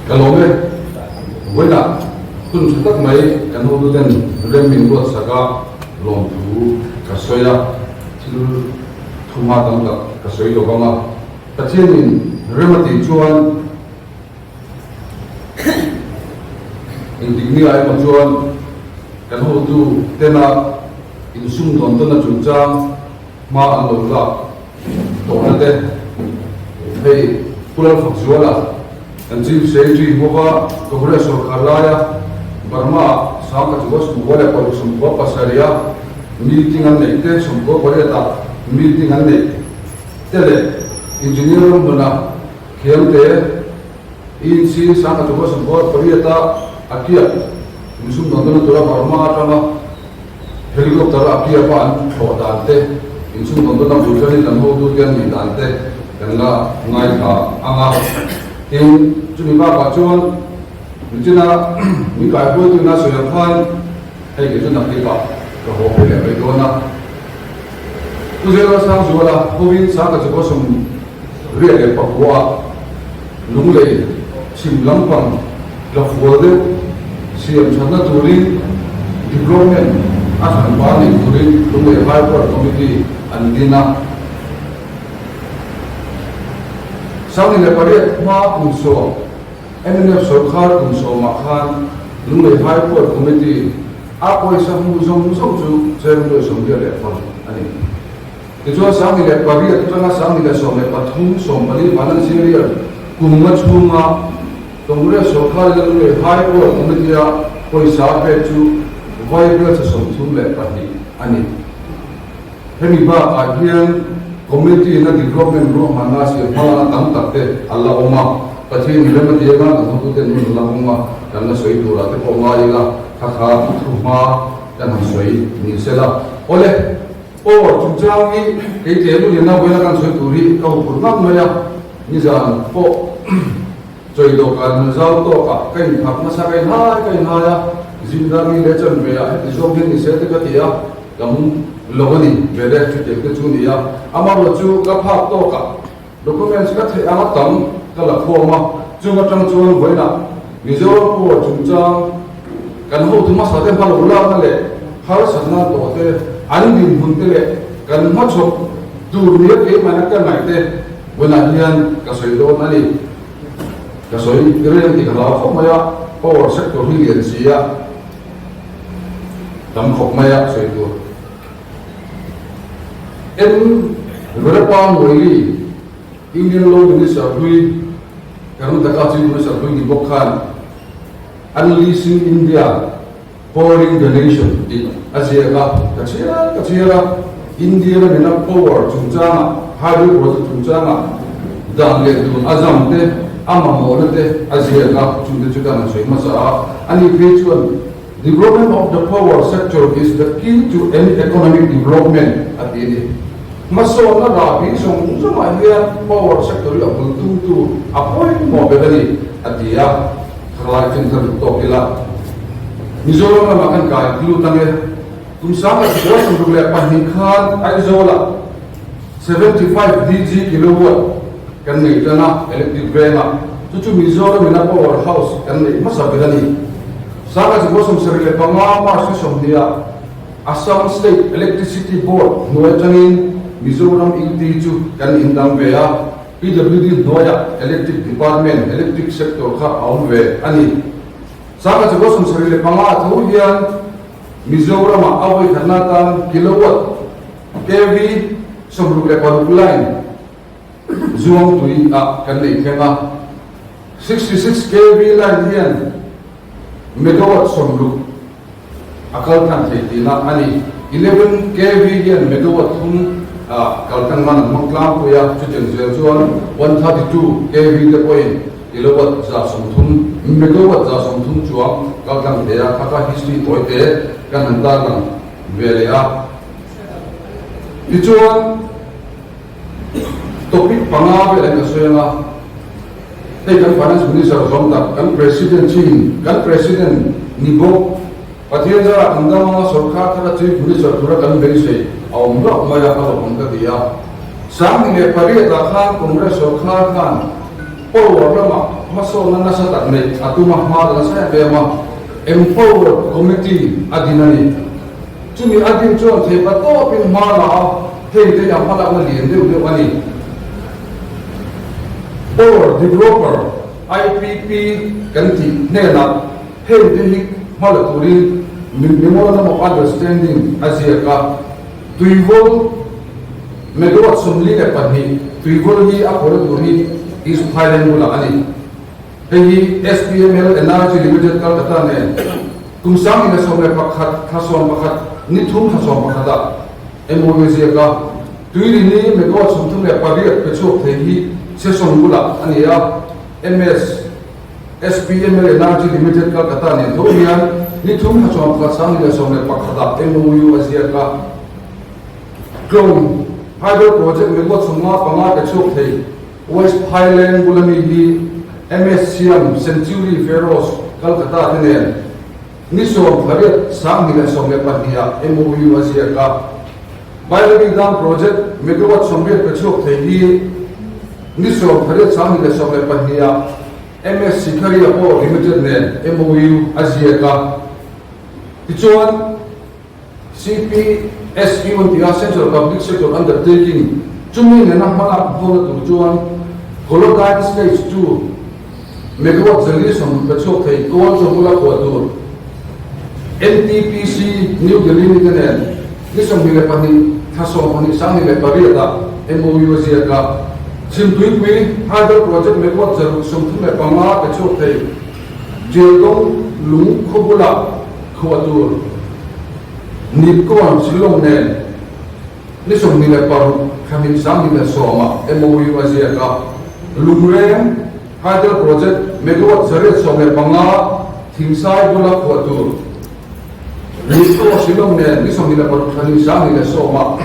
Ka lawm e. Vawiinah hun tha tak mai kan hotuten rem min ruatsak a, lawmthu ka sawi a, thil thuma tam tak ka sawi lo vang a. Pathianin rem a tih chuan engtik ni ah emaw chuan kan hotu tena insumdawn tawnna chungchang hma an lo lak tawhna te hei Pu Lalfakzuala kan Chief Secretary hova Congress sorkar laia Burma ah Sangkachua 97 leh paruk 97 a meeting an neih te 98 ah meeting an neih te leh Engineer Ramhluna Thiamte Inc Sangkachua 98 a a kiap insumdawn tawhna tura Burma atanga Helicopter a kiap a an thlawh dan te, insumdawn tawhna bul tanin kan hotute an nih dan te kan la ngaithla ang a. Tin, chumi bakah chuan nichina min kaihruaitu ina sawi ang khan hei kei chu naktipah ka haw phei leh mai dawn a. Pu Zela Sangzuala hovin Sangkachukua 89 lunglei chhim lampang la fual deuh siam thatna turin development a hranpa nei turin Lunglei High Court Committee an din a. 2008 hma kum sawm mnf sorkar kum sawmah khan Lunglei High Court Committee a pawisa hmuh zawng zawng chu cheng nuai 74 a ni. Tichuan 2008 atanga 2013 14 financial year kum nga chhunga Congress sorkar in a Lunglei High Court Committee-a pawisa a pek chu vaibel cha 32 a ni. Hemi bakah hian Committee in a development ruahmanna a siam hmalakna tam tak te a la awm a, Pathian in rem a ti anga kan hotuten hun a la hawng a, kan la sawi turah te pawh ngai ila kha kha thuhma kan han sawi ni sela. Awle! Aw, chungchang hi kei tlem u lian a vawiin a kan sawi tur hi ka huphurh ngang mai a, nizan pawh chawi dawhkan han zau tawk ah ka inphak nasa ka inhai ka inhai a, zindar ni leh chan ve ah heti zawk hian ni se te ka ti a, ka mu lo a ni ve le chutiang te chu ni a, amaherawh chu ka phak tawk ah documents ka theih anga tam ka la khawm a, chung atang chuan vawiin ah Mizoram power chungchang kan hotu hmasa te hma lo lakna leh harsatna tawh te an dinhmun te leh kan hmachhawp tur nia keimahna ka ngaih te vawiinah hian ka sawi dawn a ni. Ka sawi reng tih ka hlau khawp mai a, power sector hi lian si a tam khawp mai a sawi tur. M. Veerappa Moily, Indian Law Minister hlui, Karnataka Chief Minister hlui ni bawk khan Unleashing India, Powering the Nation tih a ziak a, ka chhiar ka chhiar a, India ramina power chungchanga, hydro project chungchanga dan leh dun a zam te, a mamawhna te a ziak a, chungte chu kan han sawi hmasa a, ani phei chuan Development of the power sector is the key to any economic development a ti a ni. Hmasawnna rahbi zawng zawngah hian power sector hi a bul tumtu a pawimawh ber a ni a ti a, thalai chin kha duh tawk ila. Mizoram lamah kan kai lut ang e. Kum 1962 khan Aizawlah 75 DG kilowatt kan nei tan a, electric vengah. Chu chu Mizoram in a power house kan neih hmasa ber a ni. 1975 March ni 20 ah Assam State Electricity Board hnuai atangin Mizoram UT chu kan indang ve a, PWD hnuaiah Electric Department, Electric Sector kha a awm ve a ni. 1975 tho hian Mizoramah a vawikhatna atan kilowatt, kV, 66 line zuang tui ah kan nei thleng a, 66 kV line hian megawatt 60 a kal tlang thei tihna a ni. 11 kV hian megawatt thum a kal tlang nan an hmang tlangpui a, chutiang zel chuan 132 kV te pawhin kilowatt 130, megawatt 130 chuang kal tlang thei a, kha kha history tawi te kan han tarlang ve leh a. Tichuan topic panga vel an ka sawi ang a, hei kan Finance Minister zawm tak, kan President chin, kan President ni bawk, Pathian zarah kan dam anga sorkar thara Chief Minister tura kan beisei a awm hlauh mai a, ka lawm ang ka ti a. 2008 ah khan Congress sorkar khan power lamah. hmasawnna nasa tak neih a tum a, hma la nasa em em a, Empowered Committee a din a ni. Chumi a din chuan theipa tawpin hma la a, hei te hi a hmalakna lian deuh deuh a ni. Power Developer, IPP, kan tih hnenah hei te hi hma la turin Memorandum of Understanding a ziak a, Tuivawl megawatt 42 tuivawl hi a khawhna tur hi East Phailen bulah a ni. Hei hi SPML Energy Limited Kolkata nen kum 2011 thla 11 ni thum thla 11 ah MOU ziak a, tuirini megawatt 38 pe chhuak thei hi session bulah a ni a, MS. SPML Energy Limited Kolkata nen tho hian ni thum thla 11 2011 ah MOU a ziak a. Tlawng Hydro Project megawatt 55 pe chhuak thei West Highland bula mi hi MS Siam Century Feroz Kolkata te nen ni 18 2012 ah MOU a ziak a. Bairabi Dam Project megawatt 80 pe chhuak thei hi ni 18 2012 ah MS Sikharia pawh Limited nen MOU a ziak a. Tichuan, CPSU an ti a, Central Public Sector Undertaking, chumi nena hmalak hawna tur chuan Kolodyne Stage 2 megawatt 460 pe chhuak thei kawl chu bula khuah tur NTPC New Delhi mite nen ni 22 thla 12 2008 ah MOU a ziak a. Chhimtuipui Hydel Project megawatt 635 pe chhuak thei Tialdawng lung khaw bula khuah tur Nipkoan Shillong nen ni 26 thla hnih 2010 ah MOU a ziak a. Lungreng Hydel Project megawatt 115 Thingsai bula khuah tur Nipkoa Shillong nen ni 26 thla hnih 2010 ah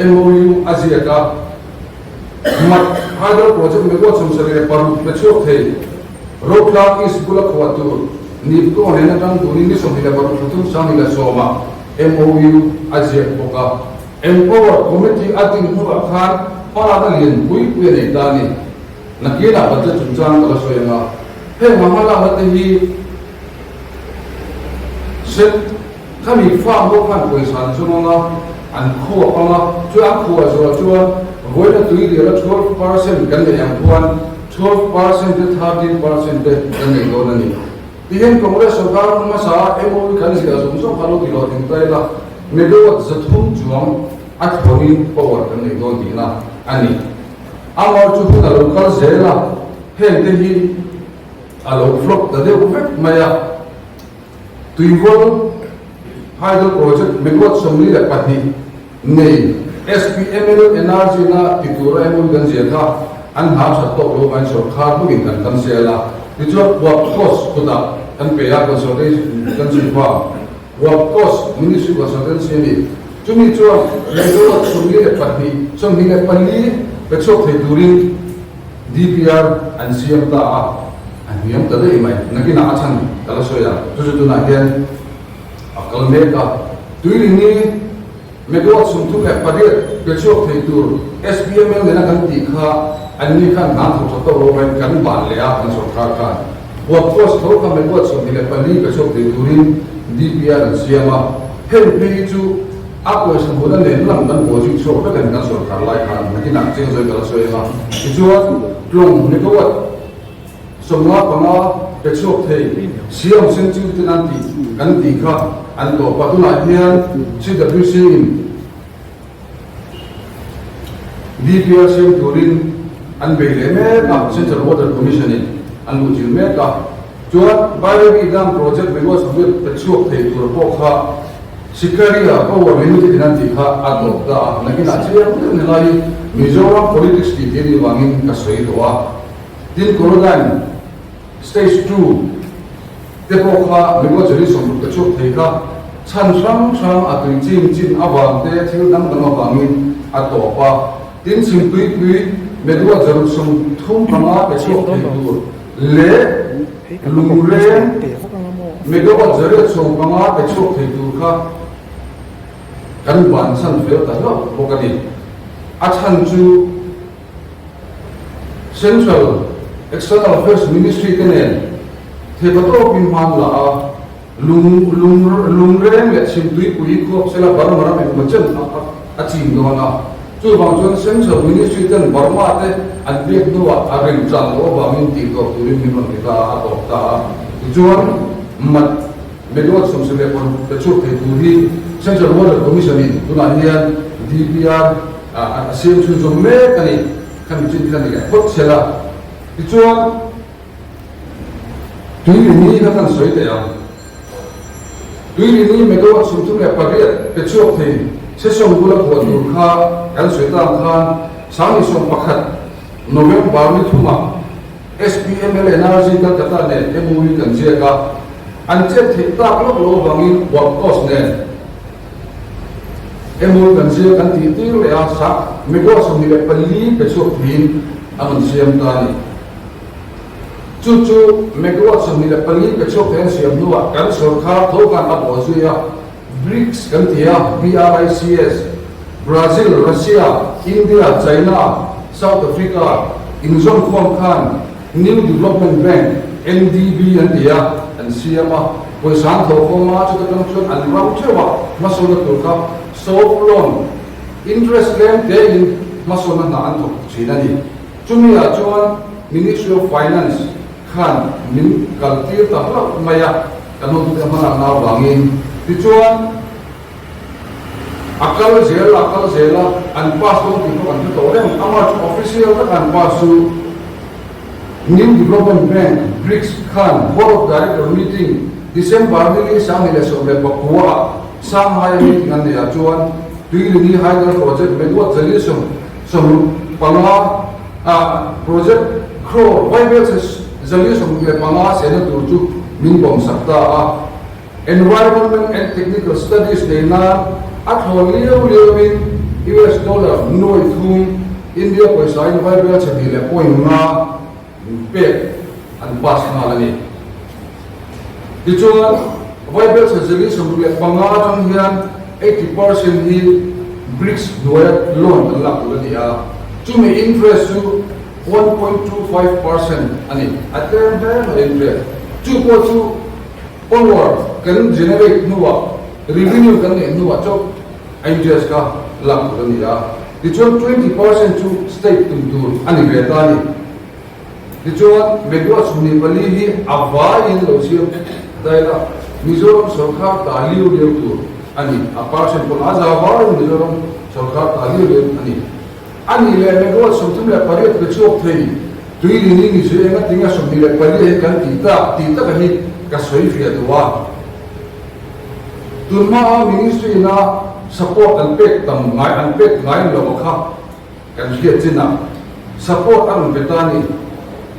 MOU a ziak a. Mat Hydel Project megawatt 76 pe chhuak thei. Rotlang East bula khuah tur Nipko nen atang turin ni 26 thla thum 2010 ah MOU a ziak bawk a. Empower Committee a din hnuah khan hmalakna lian pui pui a nei ta a ni. Nakinah budget chungchang ka la sawi ang a, heng a hmalakna te hi set khami farm ho khan pawisa an zawng ang a, an khuap ang a, chu an khuah zawh chuan vawiina tui lian a 12% kan neih ang khuan 12% te 13% te kan nei dawn a ni. Tihian Congress sorkar hmasa a MOU kan ziah zawng zawng kha lo ti lo ding ta ila, megawatt 300 chuang a thlawnin power kan nei dawn tihna a ni. Amah chu hun a lo kal zel a, heng te hi a lo flop ta deuh vek mai a. Tuivawl Hydel Project megawatt 42 nei SPML Energy na ti tura MOU kan ziah kha an hna that tawk lo vangin sorkar hmangin kan cancel a, tichuan Wapcos kutah kan pe a, consultancy firm Wapcos Ministry Consultancy a ni. Chumi chuan megawatt 22, 24 pe chhuak thei turin DPR an siam ta a, a hniam ta daih mai. Nakinah a chhan ka la sawi ang. Chu chu tunah hian a kal mek a. Tuirini megawatt 38 pe chhuak thei tur SPML nena kan tih kha anni khan hna thawk tha tawk lo vangin kan ban leh a, kan sorkar khan. Workforce tho kha megawatt 24 pe chhuak thei turin DPR an siam a. Heng phei hi chu A pawisa hmuna nen lam kan haw zing chhuak vek a ni kan sorkar lai khan nakinah chiang zawi ka la sawi ang a. Tichuan tlawng megawatt 55 pe chhuak thei Siam Senchu ten an tih kan tih kha an tawp a. Tunah hian CWC in DPR siam turin an bei leh mek a, Central Water Commission in an luhchilh mek a. Chuan Bairabi Dam project megawatt 70 pe chhuak thei tur pawh kha Sikaria Power Limited in an tih kha a dawp ta a, nakinah chiang deuh ni laiin Mizoram politics tih te nih vangin ka sawi tawh a. Tin, Kolodyne Stage 2 te pawh kha Mizo Cheri 60 pe chhuak thei kha chhan hrang hrang a tui chin chin avang te thil dang dang avangin a tawp a. Tin, Chhimtuipui Medua Zaruk 35 pe chhuak thei tur leh Lungreng megawatt 115 pe chhuak thei tur kha kan ban chhan fel ta hlauh bawk a ni. A chhan chu Central. External Affairs Ministry te nen theipa tawpin hman la a, lung lung lungreng leh chhimtuipui khuap sela Burma ram engemaw chen a chim dawn a. Chuvang chuan Central Ministry ten Burma te an biak hnuah a rem chan loh avangin tih tawp turin min rawn ti ta a, a tawp ta a. Tichuan, mat megawatt 26 pe chhuak thei tur hi Central Water Commission in tunah hian DPR a siam chhunzawm mek a ni. Khami chin kha ni leh phawt chhel a. Tichuan, Tuirini kha kan sawi teh ang. Tuirini megawatt 38 pe chhuak thei session bula phuah tur kha kan sawi tang khan 2011 November ni thumah SPML Energy Calcutta nen MOU kan ziak a, an chet theih tak lawk lo avangin work cost nen MOU kan ziak an tih tir leh a, sak megawatt 24 pe chhuak theiin an rawn siam ta a ni. Chu chu megawatt 24 pe chhuak thei an siam hnuah kan sorkar tho khan a bawh zui a, BRICS kan ti a, BRICS, Brazil, Russia, India, China, South Africa, inzawmkhawm khan New Development Bank, NDB, an ti a, an siam a, pawisa an thawhkhawm a, chuta tang chuan an ram theuh a, hmasawnna tur kha soft loan, interest tlem tein hmasawnna hna an thawk thin a ni. Chumi ah chuan Ministry of Finance khan min kal tir ta hlauh mai a, kan hotute hmalakna avangin. Tichuan a kal zel a, a kal zel a, an pass dawn tih pawh kan hre tawh reng. Amah chu official taka an pass chu New Development Bank, BRICS, khan Board of Director meeting December ni li 2019 ah Shanghai a meeting an neih ah chuan Tuilini Hydel Project megawatt 165 ah project crore vaibelchhe 465 sehna tur chu min bawmsak ta a. Environment and Technical Studies nei nan a thlawn liau liauin US dollar nuai thum India pawisa in vaibelchhe hnih leh point nga pek an pass nghal a ni. Tichuan, vaibelchhe 65 atang hian 80% hi BRICS hnuaia loan an lak tur a ni a, chumi interest chu 1.25% a ni. A tlem hle mai interest. Chu pawh chu power kan generate hnuah, revenue kan neih hnuah chauh a interest kha lak tur a ni a. Tichuan, 20% chu state tum tur a ni ve ta a ni. Tichuan, megawatt 24 hi a vaiin lo siam daih a, Mizoram sorkar ta liu liau tur a ni. A percent pawn a za vaiin Mizoram sorkar ta liu liau a ni. A nih leh megawatt 38 pe chhuak thei tui lini ni chu enga tinga 24 hi kan tih tak tih taka hi ka sawi fiah duh a. Tunhmaa ministry-na support an pek tam ngai an pek ngai lo kha Kan hriat chinah support a rawn pe ta a ni.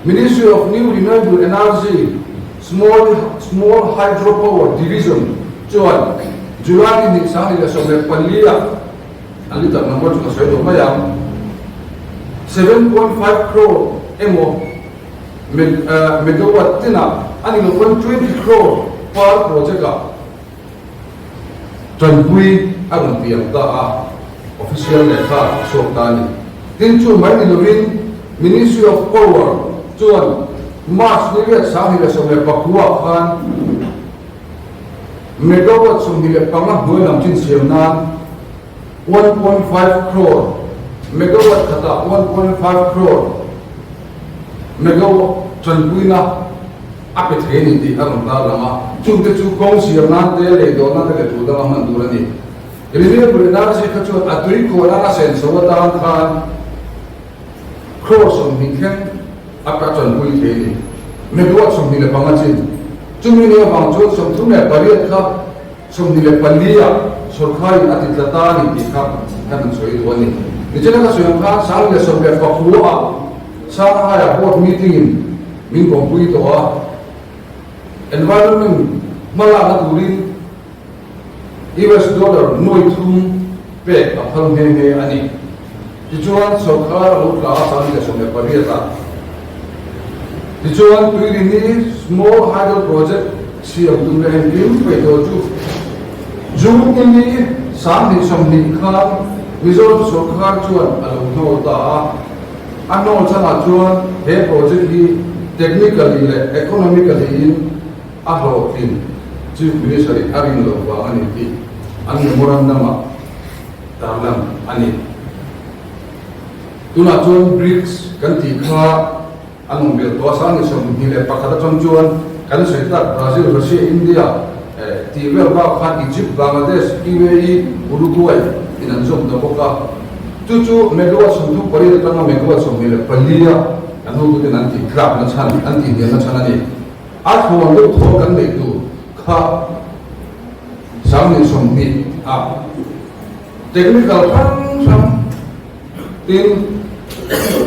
Ministry of New Renewable Energy Small Small Hydro Power Division chuan July ni hnih 2014 ah a liter number chu ka sawi lo mai ang, 7.5 crore emaw megawatt tinah a ni lo pawn 20 crore per project ah Tanpui a rawn tiam ta a, official lehkha a chhuak ta a ni. Tin, chu mai ni lovin Ministry of Power chuan March ni riat 2019 khan megawatt 25 hnuai lam chin siam nan 1.5 crore megawatt khatah 1.5 crore megawatt tanpuina a pe thei a ni tih a rawn tar lang a, chungte chu kawng siam nan te, lei dawh nan te leh tul danga hman tur a ni. Renewable energy kha chuan a tui khuah nan a senso atan khan crore 20 thleng a ka tanpui thei a ni. Megawatt 25 chin. Chumi ni avang chuan 38 kha 24 ah sorkharin a ti tla ta a ni tih kha kan han sawi duh a ni. Nichina ka sawi ang khan 2019 ah Shanghai-ah board meeting-in min kawmpui tawh a, environment hmalakna turin US dollar nuai thum pek a phal nghe nghe a ni. Tichuan, sorkar a lo tla a 2018 ah. Tichuan, Tuirini Small Hydel Project siam tum leh engkim peih tawh chu June ni 2020 khan Mizoram sorkar chuan a lo hnawl ta a. A hnawl chhanah chuan he project hi technically leh economically in a hlawhtlin Chief Minister in a rin loh vang a ni tih an memorandum ah tarlan a ni. Tunah chuan BRICS kan tih kha An awm belh tawh a, 2021 atang chuan kan sawi tak Brazil, Russia, India tih vel bak khan Egypt, Bangladesh, UAE, Uruguay in an zawm ta bawk a. Chu chu megawatt 38 atanga megawatt 24 a an hotuten an tih tlakna chhan, an tih hniamna chhan a ni. A thlawn deuh thaw kan neih tur kha 2020 ah technical hrang hrang, Tin,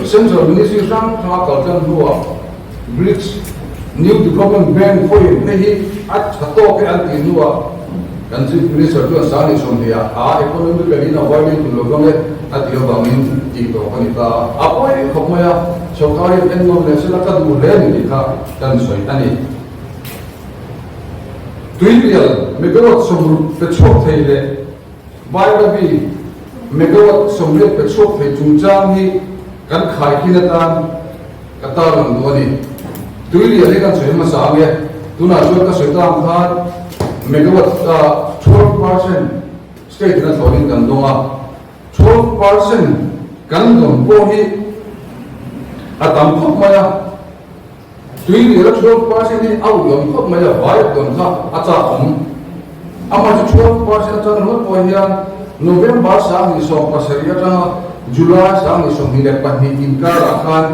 Central Ministry hrang hranga kal tlang hnuah BRICS New Development Bank pawhin hei hi a tha tawk e an tih hnuah kan Chief Minister chuan 2020 ah a economically in a violate tur lo vang e a tih avangin tih tawk a ni ta a. A pawi khawp mai a, sorkar hian ennawn leh sela ka duh hle ni tih kha kan sawi a ni. Tuipial megawatt 60 pe chhuak thei leh Bairabi megawatt 80 pe chhuak thei chungchang hi kan khaikhin atan ka tarlang duh a ni. Tuilian hi kan sawi hmasa ang e, tunah chuan ka sawi ta ang khan megawatt 12% state in a thlawhin kan dawng a, 12% kan dawn pawh hi a tam khawp mai a. Tui lir a 12% hi a ui awm khawp mai a, vai dawn kha a chak awm. Amah chu 12% atang ringawt pawh hian November 2017 atanga July 2022 inkarah khan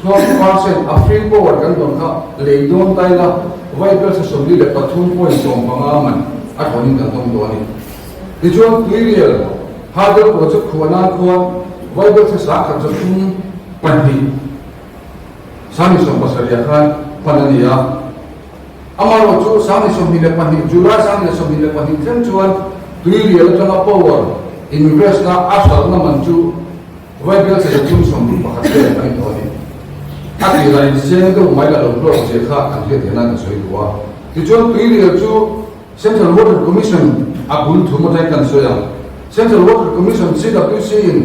12% a free power kan dawn kha lei dawn ta ila, vai belsa 43.15 man a thlawnin kan dawng tawh a ni. Tichuan Tuirial Hydel Project khuah nan khuan vai belsa 1302. 2070 khan hman a ni a. Amaherawh chu 2022, July 2022 thleng chuan Tuirial atanga power invest na a hralhna man chu Vaibel 371 vel a ni tawh a ni. A tirah inseng deuh mai la lo hlawk zia kha an hriat theih nan ka sawi duh a. Tichuan Tuirial chu Central Water Commission a bul thum atangin kan sawi ang. Central Water Commission, CWC, in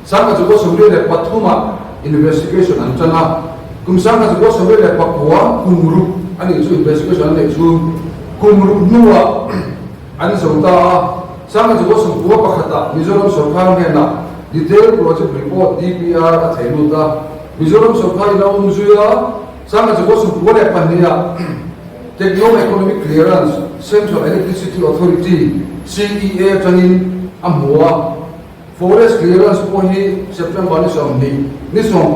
1973 ah investigation an tan a, kum 1999 kum ruk a nih chu investigation an neih chhung kum ruk hnuah an zo ta a, 1991 ah Mizoram sorkar hnenah Detailed Project Report, DPR, a thei lut a, Mizoram sorkar in a awm zui a, 1992 ah Techno Economic Clearance, Central Electricity Authority, CEA, atangin a hmu a. Forest Clearance pawh hi September ni 20, ni 12,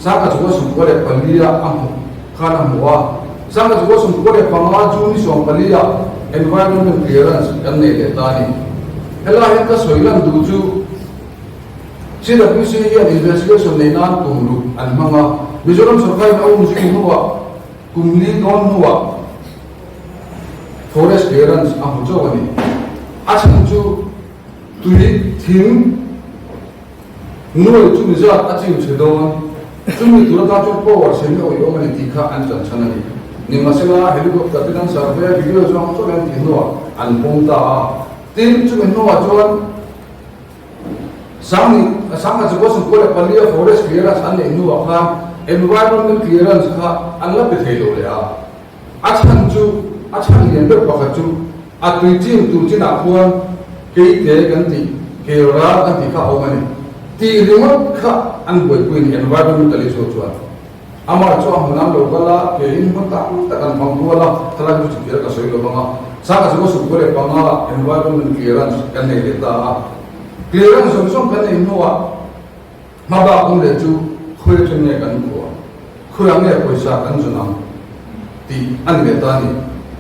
1994 ah a hmuh khan a hmu a. 1995 June ni 14 ah Environment Clearance kan nei leh ta a ni. Helai hian ka sawi lan duh chu CWC hian investigation nei nan kum ruk an hmang a. Mizoram sorkarin a um zui hnuah Kum li dawn hnuah forest clearance a hmu chauh a ni. A chhan chu tui thing nuai chumi zat a chim chhe dawn, chumi tur atan chuan power sem hi awih awm a ni tih kha an chan chhan a ni. Nimahsela helicopter te kan survey video zawng zawng an tih hnuah an pawm ta a. Tin, chumi hnuah chuan Sangni, Sangha chu Boston khua leh palia forest clearance an neih hnuah khan environment clearance kha an la pe thei lo leh a. A chhan chu, a chhan lian ber pakhat chu a tui chin tur chinah khuan keite kan tih, kel ral kan tih kha a awm a ni. Tih ringawt kha an buaipui a ni environmentalist ho chuan. Amah chu a hmun an lo kal a, ke in hmun tam tak an hmang kual a, thalai chu chutiang ka sawi lo vang a, 1995 environment clearance kan nei leh ta a, clearance zawng zawng kan nei hnuah hma bak awm leh chu khawi atang nge kan khuah, khawiah nge pawisa kan zawn ang tih a ni leh ta a ni.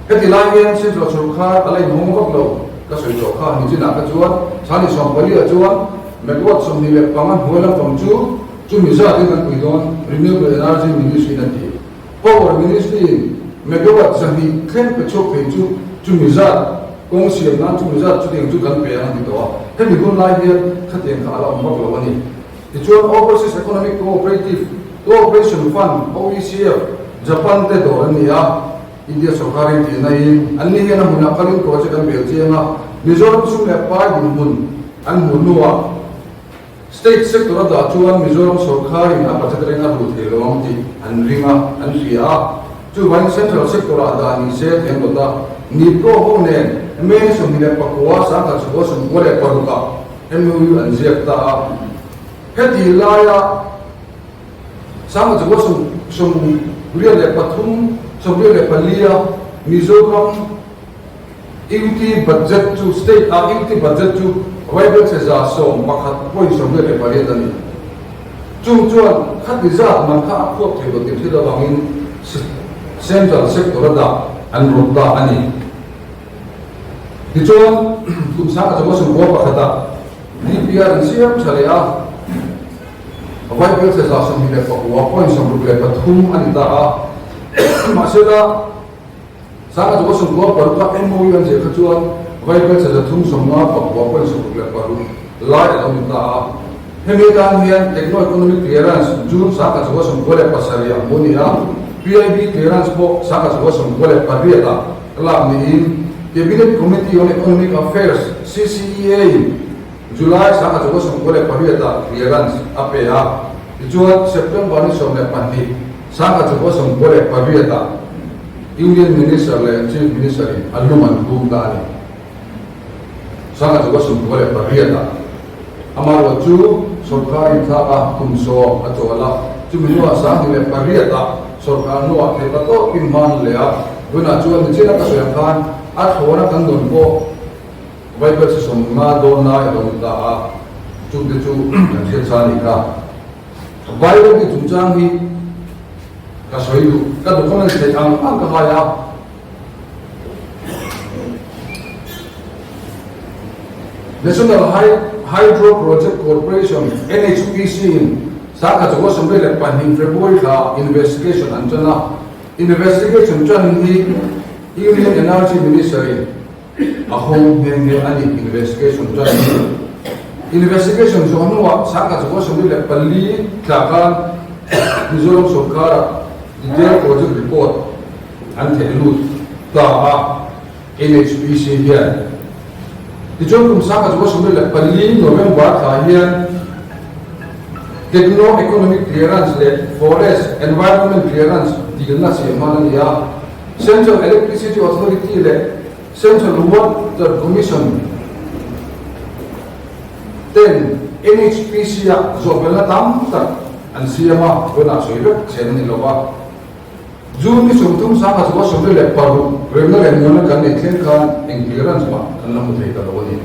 Heti lai hian Central sorkar a la inhawng vak lo, ka sawi tawh kha, nichinah kha chuan 24 ah chuan megawatt 25 hnuai lampang chu, Chumi zatin kan pui dawn, Renewable Energy Ministry in a ti. Power Ministry in megawatt 200 thleng pe chhuak thei chu chumi zat kawng siam nan chumi zat chutiang chu kan pe ang a ti tawh a. Hemi hun lai hian khatiang kha a la awm vak lo a ni. Tichuan Overseas Economic Cooperative Cooperation Fund, OECF, Japan te dawr an ni a, India sorkar in tihna in an ni hian a hmunah kalin project an bel chiang a, Mizoram sum leh pai dinhmun an hmuh hnuah. State sector a dah chuan Mizoram sorkarin a budget reng a duh thei lo ang tih an ring a, an hria a. Chuvangin central sector ah dah ni se tih an rawt a. NEEPCO ho nen May 29, 1996 ah MOU an ziak ta a. Heti laia 1973, 74 a Mizoram UT budget chu state ah UT budget chu Vaibelchhe 11.78 a ni. Chung chuan khati zat man kha a khuap thei lo tih thil avangin central sector a dah an rawt ta a ni. Tichuan kum 1991 ah DPR an siam tha leh a, Vaibelchhe 29.63 a ni ta a. Mahsela 1996 a MOU an ziah kha chuan Vaibelchhe 359.66 lai a lo ni ta a. Hemi atan hian Techno-Economic Clearance June 1997 ah hmuh a ni a, PIB Clearance pawh 1998 ah lak niin Cabinet Committee on Economic Affairs, CCEA, in July 1998 ah clearance a pe a. Tichuan September ni 12, 1998 ah Union Minister leh Chief Minister in a lung an hum ta a ni. 1998 ah amaherawh chu sorkar inthlak a kum 10 a chawl a, chumi hnuah 2008 ah sorkar hnuah theih ta tawkin hman leh a, tunah chuan nichin a ka sawi ang khan a thlawna kan dawn pawh Vaibelchhe 50 dawn lai a lo ni ta a, chungte chu kan hriat sa a nih kha. Vaibelchhe chungchang hi ka sawi duh, ka document theih ang ang ka hai a. National Hydro Project Corporation, NHPC, in 1992 February thla investigation an tan a, investigation tan hi Union Energy Minister in a hawng nghe nghe a ni investigation tan hi. Investigation zawh hnuah 1994 thla khan Mizoram sorkara detailed project report an theih lut ta a, NHPC hian. Tichuan kum 1994 November thla hian Techno Economic Clearance leh Forest Environment Clearance dilna siam hman a ni a, Central Electricity Authority leh Central Water Commission ten NHPC-ah zawhbelna tam tak an siam a, tunah sawi vek chen a ni lo va. June ni 30, 1976 remna leh muana kan neih thleng khan eng clearance mah kan la hmu thei ta lo a ni.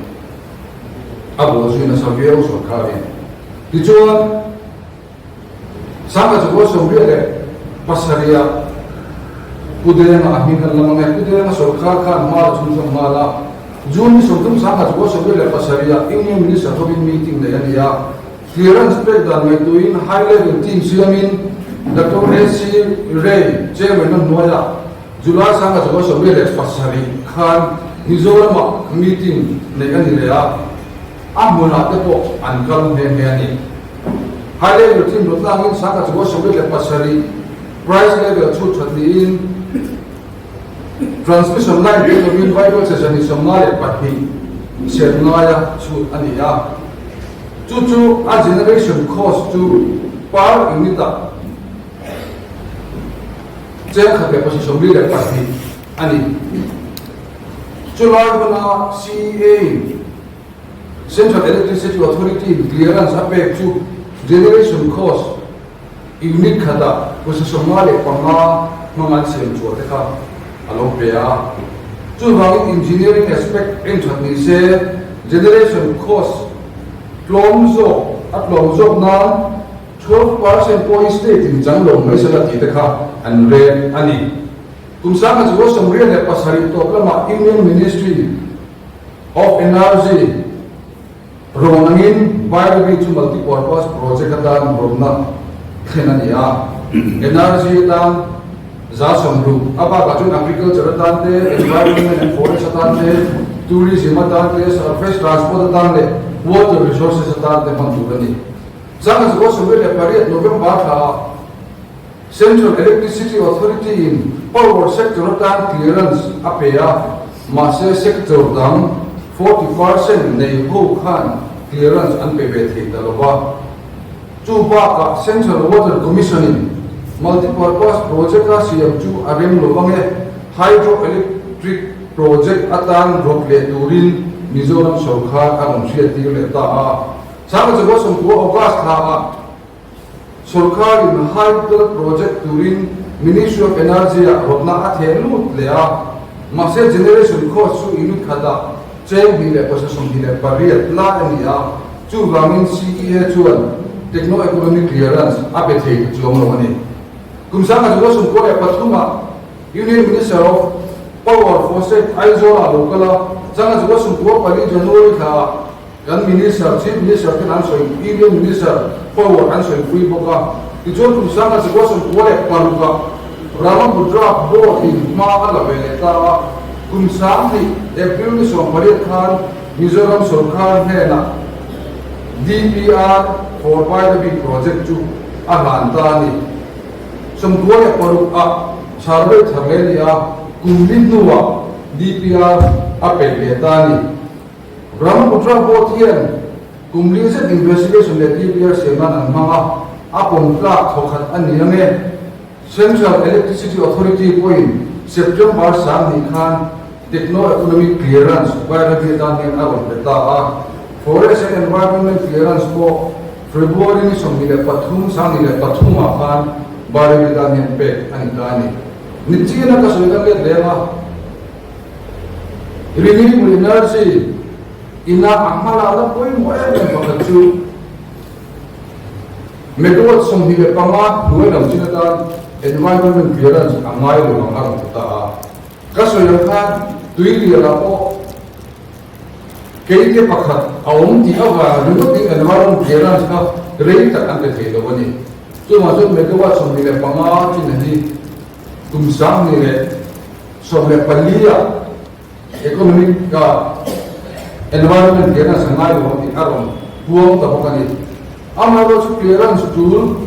A bawh zui nasa viau sorkarin. Tichuan, 1987 ah Pu Denga a hming kan lam ang e. Pu Denga sorkar khan hma la chhunzawm nghal a. June ni 30, 1977 ah Union Minister hovin meeting nei a ni a. Clearance pek dan ngaihtuahin high level team siamin Doctor AC Ray chairman na hnuaiah July 1977 khan Mizoramah meeting neih a ni leh a, a hmunah te pawh an kal nghe nghe a ni. High level team rawt tlangin 1977 price level chhut that niin transmission line te lovin Bible che 152 chhiat ngaia chhut a ni a. Chu chu a generation cost chu per unit ah cheng khat leh pawisa 42 a ni. Chulai huna CEA in Central Electricity Authority in clearance a pek chu generation cost unit khatah pawisa 55 hmang an siam chhuah te kha a lo pe a. Chuvangin engineering aspect en that ni se generation cost tlawm zawk a tlawm zawk nan 12% pawhin state in chang lo mai sela tih te kha an rel a ni. Kum 1987 tawp lamah Union Ministry of Energy Rawn angin Bairabi chu multi-purpose project atan rawnna thlen a ni a, energy atan 60%, a bakah chuan agriculture atan te, environment and forest atan te, tourism atan te, surface transport atan leh water resources atan te hman tur a ni. 1998 November thlaah Central Electricity Authority in power sector atan clearance a pe a, mahse sector dang 40% nei ho khan. clearance an pe ve thei ta lo va. Chu bakah Central Water Commission-in multipurpose project-a siam chu a rem lo vang e, hydroelectric project atan rawt leh turin Mizoram sorkar a rawn hriattir leh ta a. Sangha 19 August thlaah Sorkarin hydel project turin Ministry of Energy-ah rawtna a theh lut leh a, mahse generation cost chu unit khatah cheng hnih leh pawisa 28 lai a ni a, chuvangin CEA chuan techno-economic clearance a pe thei ta chuang lo a ni. Kum 1993 ah Union Minister of Power for State Aizawl-ah lo kal a, 1994 January thlaah Kan Minister, Chief Minister ten an sawi, Union Minister forward an sawipui bawk a. Tichuan kum 1996 ah Brahmaputra Board in hma a la ve leh ta a. Kum 2000 April ni 18 khan Mizoram sorkar hnenah DPR for Bairabi Project chu a hlan ta a ni. 96 ah survey thar leh a ni a, kum li hnuah DPR a peih leh ta a ni. Brahmaputra Board hian kum li zet investigation leh DPR siam nan an hmang a, a pawm tlak thawkhat a ni ang e. Central Electricity Authority pawhin September 20 khan Techno-Economic Clearance Bairabi atan hian a rawn pe ta a, Forest and Environment Clearance pawh February ni 23, 2003 ah khan Bairabi tan hian pek a ni ta a ni. Nichina ka sawi kan let lem a. Renewable energy ina a hmalakna pawimawh em em pakhat chu megawatt 25 hnuai lam chin atan environment clearance a ngai lo ang a rawn ti ta a. Ka sawi ang khan tui lianah pawh keite pakhat a awm tih avang ringawtin environment clearance kha rei tak an pe thei lo a ni. Chuvang chuan megawatt 25 chin a hi kum 2014 ah economic ah environment clearance a ngai lo ang tih a rawn puang ta bawk a ni. Amaherawhchu clearance tul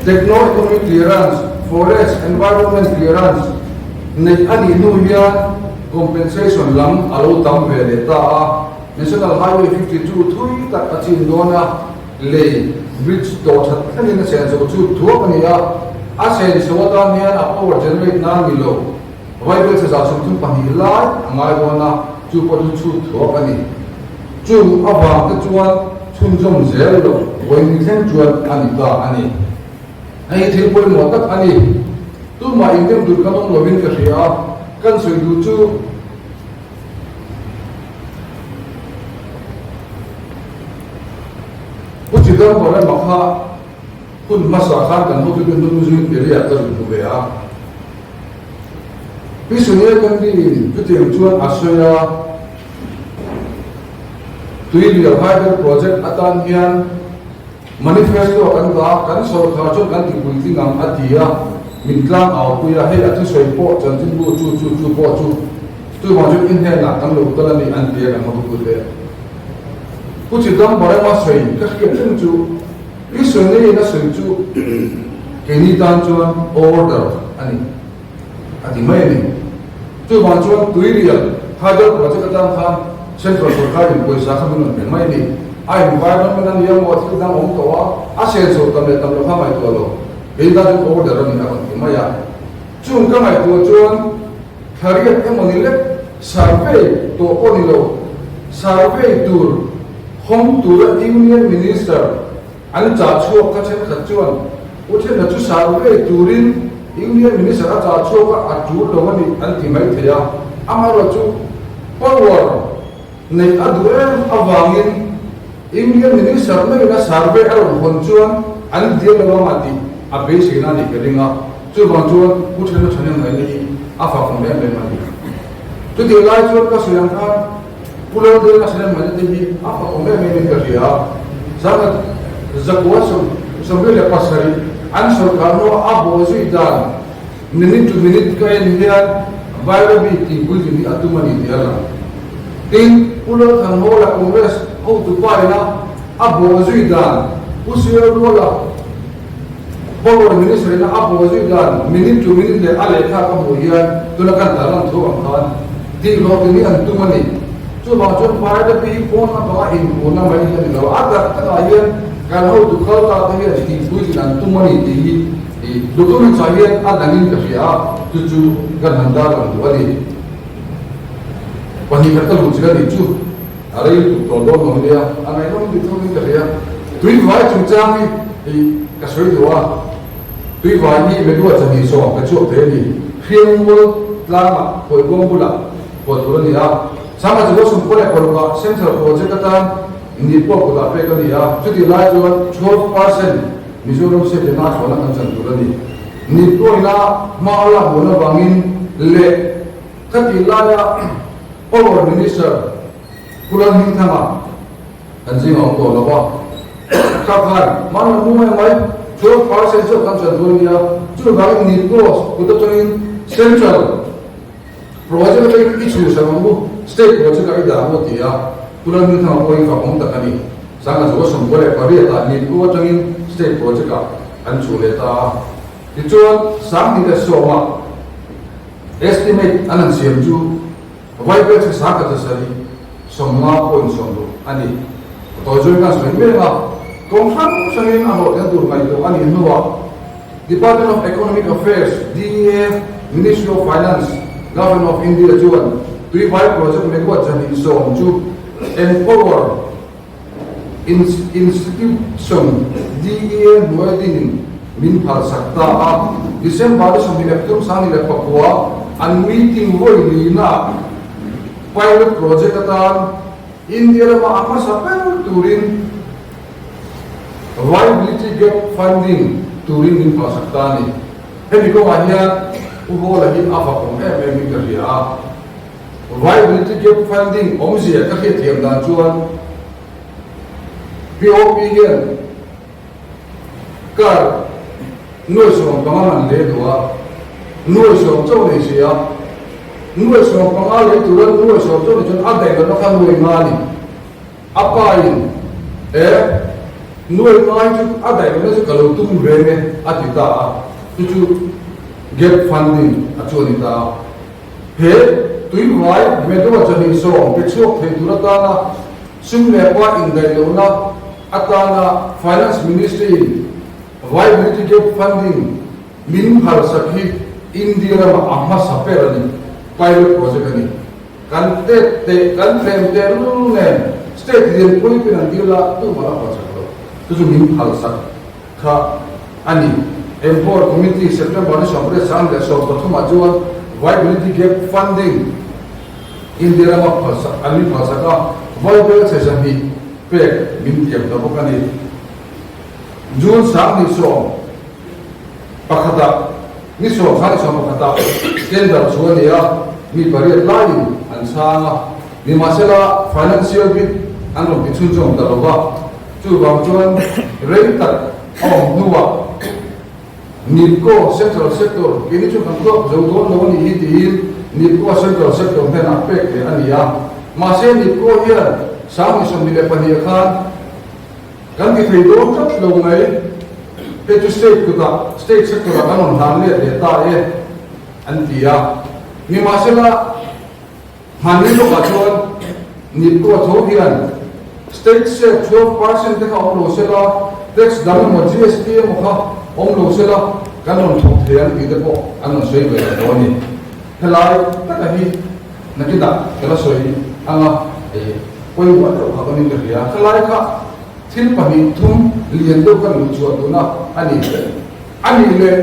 techno-economic clearance, forest environment clearance neih a nih hnu hian compensation lam a lo tam ve leh ta a. National Highway 52 thui tak a chin dawn a. Lei, bridge, tawh that thlengin a senso chu thuak a ni a, a senso atan hian a power generate nan ni lo, Vaibel chhe 32 lai a ngai dawn a, chu pawh chu chhut thuak a ni. Chung avang te chuan chhunzawm zel lo vawiin thleng chuan a ni ta a ni. Hei thil pawimawh tak a ni. Tumah indem tur kan awm lovin ka hria a, kan sawi duh chu, Pu Chidambaram-a kha hun hmasa khan kan hotute hnung zuin Delhi-ah ka zuk hmu ve a. Pi Sonia Gandhi-in chutiang chuan a sawi a, Tuiliam Hydel Project atan hian Manifesto kan dah a, kan sawrkhar chuan kan tipuitling ang a ti a, min tlang aupui a, hei a thusawi pawh chanchinbu chu chu chu pawh chu chuvang chuan i hnenah kan lo kal a ni an ti a kan hotute te. Pu Chidambaram a sawi ka hriat reng chu i sawi ngeiin a sawi chu keini tan chuan order a ni a ti mai a ni. Chuvang chuan Tuirial Hydel Project atang khan Central Sorkarin pawisa kha min rawn pe mai a ni. A environment a nia maw thil dang awm tawh a, a senso tam leh tam lo kha ngaihtuah lo. Keini tan chuan order a ni a rawn ti mai a. Chung ka ngaihtuah chuan Thla riat emaw ni lek survey tawh pawh ni lo, survey tur hawng tura Union Minister an chah chhuak kha thenkhat chuan u thenkhat chu survey turin Union Minister a chah chhuak a, a tul lo a ni an ti mai thei a. Amaherawhchu power neih a duh em avangin Union Minister meuhin a survey a rawn hawn chuan an dial lo anga tih a beiseina a nih ka ring a. Chuvang chuan Pu Thena Thahnem ngaihna hi a fak awm em em a ni. Chutih lai chuan ka sawi ang khan Pu Laldenga Thahnem ngaihna te hi a fak awm em emin ka hria a. Zanga zakua 77 an sawrkar hnua a bawh zui dan minute to minute ka en hian Bairabi tih puitling hi a tum a ni tih a lang. Tin, Pu Lalthanhawla Congress hotu pa ina a bawh zui dan Pu Sialruala Power Minister ina a bawh zui dan minute to minute leh a lehkha ka hmuh hian tuna kan tarlan thu ang khan tih hlawhtling hi an tum a ni. Chuvang chuan Bairabi pawn lampanga inpuhna mai hi a ni lo. A tak takah hian kan hotu kal ta te hian tihpuitlin an tum a ni tih hi documents ah hian a dangin ka hria a, chu chu kan han dar ang duh a ni. Pahnihkhat ka luh chilh a nih chu a rei lutuk tawh dawn lo nia, a ngaihnawm tih thawkin ka hria. Tuivai chungchang hi ka sawi duh a. Tuivai hi Medua chahnih sawm pe chhuak thei a ni. Hriangmual tlangah Khawibuang bulah huat tur a ni a. Sangha chu Washroom khua leh parukah Central Project atan Nippo kutah pek a ni a. Chutih lai chuan 12% Mizoram State ina thlawhna kan chan tur a ni. Nippo ina hma a lak muan avangin leh khatih laia Power Minister Pu Lalhmingthanga, Kan zing a awm tawh lo a, ka khan hman a hmu em mai, chuan parcel zawk kan chuan dawn nia, chuvangin Nipco kut atangin Central project atangin i chhuhsak ang u, State project ah i dah ang u a ti a, Pu Lalhmingthanga pawh hi fak awm tak a ni. 1998 ah Nipco atangin State project ah an chhuh leh ta a, tichuan 2010 ah estimate an han siam chu, Vaibel chu sangkhat zasarih 50 point 60 a ni. A tawi zawng khan sawi mek a, kawng hrang hrangin a hlawhtling tur ngaihtuah a nih hnuah Department of Economic Affairs, DEA, Ministry of Finance, Government of India chuan Tuivai Project megawatt 210 chu Empower Institution, DEA, hnuai dingin min phalsak ta a. December ni 23 2009 an meeting vawi lina pilot project atan India lama a hmasa ber turin Viability Gap Funding turin min phalsak ta a ni. Hemi kawngah hian Pu Hawla hi a fakawm em em in ka hria a. Viability Gap Funding awmzia ka hriatthiam dan chuan POP hian car nuai 15 man leh duh a, nuai 10 chauh nei si a, nuai 15 lei tura nuai 10 chauh nei chuan a daih lohna kha nuai nga a ni. A pa in e nuai nga hi chu a daih lohna chu ka lo tum reng e a ti ta a, chu chu gap funding a chu a ni ta a. He tuihmai Medoa 210 pe chhuak thei tur atana sum leh pa indaih lohna atana Finance Ministry-in Viability Gap Funding min phalsak hi India ramah a hmasa ber a ni, pilot project a ni. Kan tet teh, kan thlem teh lul nen state lian pui pin an dil a, tumah a phalsak lo. Chu chu min phalsak kha a ni. Empower Committee September ni 23 ah chuan Viability Gap Funding India rama phalsak an min phalsak a, Vaibel chhe 200 pek min tiam ta bawk a ni. June 2011 ah ni 10 2011 ah tender chu a ni a, mi pariat laiin an chhang a, nimahsela financial bid an rawn ti chhunzawm ta lo va. Chuvang chuan rei tak a awm hnuah Nipco Central Sector keini chu kan thluak zo dawn lo a nih hi tiin Nipco Central Sector hnenah pek leh a ni a. Mahse Nipco hian 2022 khan kan ti thei dawn tlat lo mai, hei chu state kutah, state sector ah kan rawn hlan let leh ta e an ti a. Nimahsela Hmanni lawkah chuan Nipko tho hian State share 12% te kha awm lo sela, tax dang emaw GST emaw kha awm lo sela kan rawn thawk thei ang tih te pawh an rawn sawi ve leh tawh a ni. Helai taka hi nakinah ka la sawi ang a, hei pawimawh deuh kha awmin ka hria. Helai kha thil pahnih thum lian deuh kan luh chhuah tuna a ni. A nih leh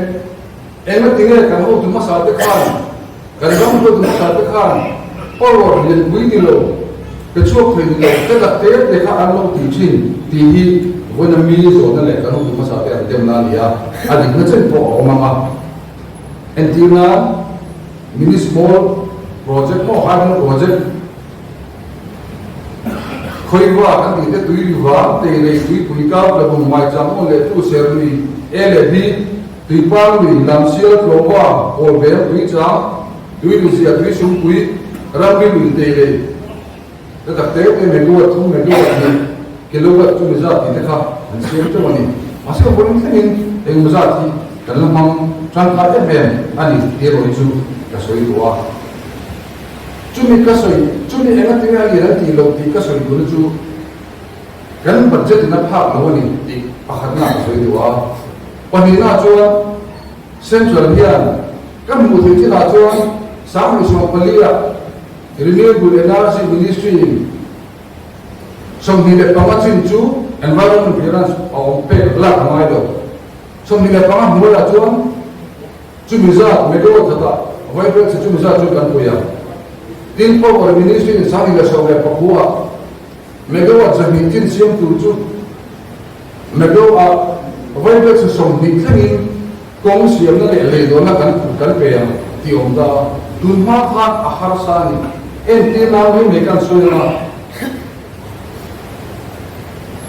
Engatinge kan hotu hmasa te khan, kan ram hotu hmasa te khan power lianpui ni lo, pe chhuak thei ni lo, ka dak te te kha an lo ti thin tih hi vawiina mi zawhna leh kan hotu hmasa te an demna a ni a, a dikna chen pawh a awm ang a. Entir nan mini small project maw hydro project Khawiva kan tih te tui riva, tei lei tuipui kap, labung maichang awn leh tu ser lui, e leh bi, tuipang lui, lamsial, tlawva, kawlbeng, tuichang, tui luzia, tui sungpui, ramri lui, tei lei, te tak te te megawatt thum megawatt hnih kilowatt chu mi zat tih te kha an siam teuh a ni. Mahse vawiin thlengin engmaw zat hi kan la hmang tangkai em em a ni tih erawh hi chu ka sawi duh a. Chumi ka sawi, chumi engatinge a lian an tih loh tih ka sawi duhna chu kan budget in a phak lo a ni tih pakhatna ka sawi duh a. Pahnihna chuan Central hian ka hmuh theih chinah chuan 2014 ah Renewable Energy Ministry in 25 chin chu Environment Clearance a awm pek lak a ngai lo. 25 hnuaiah chuan Chumi zat megawatt khatah vaibel chhe chumi zat chu kan pui a. Tin, Power Ministry in 2019 ah megawatt 200 chin siam tur chu megawatt vaibel chhe 20 thlengin kawng siamna leh leidawnna kan kan pe ang tih awm ta a. Tun hma khan a harsa a ni. Entir nan mai mai kan sawi ang a.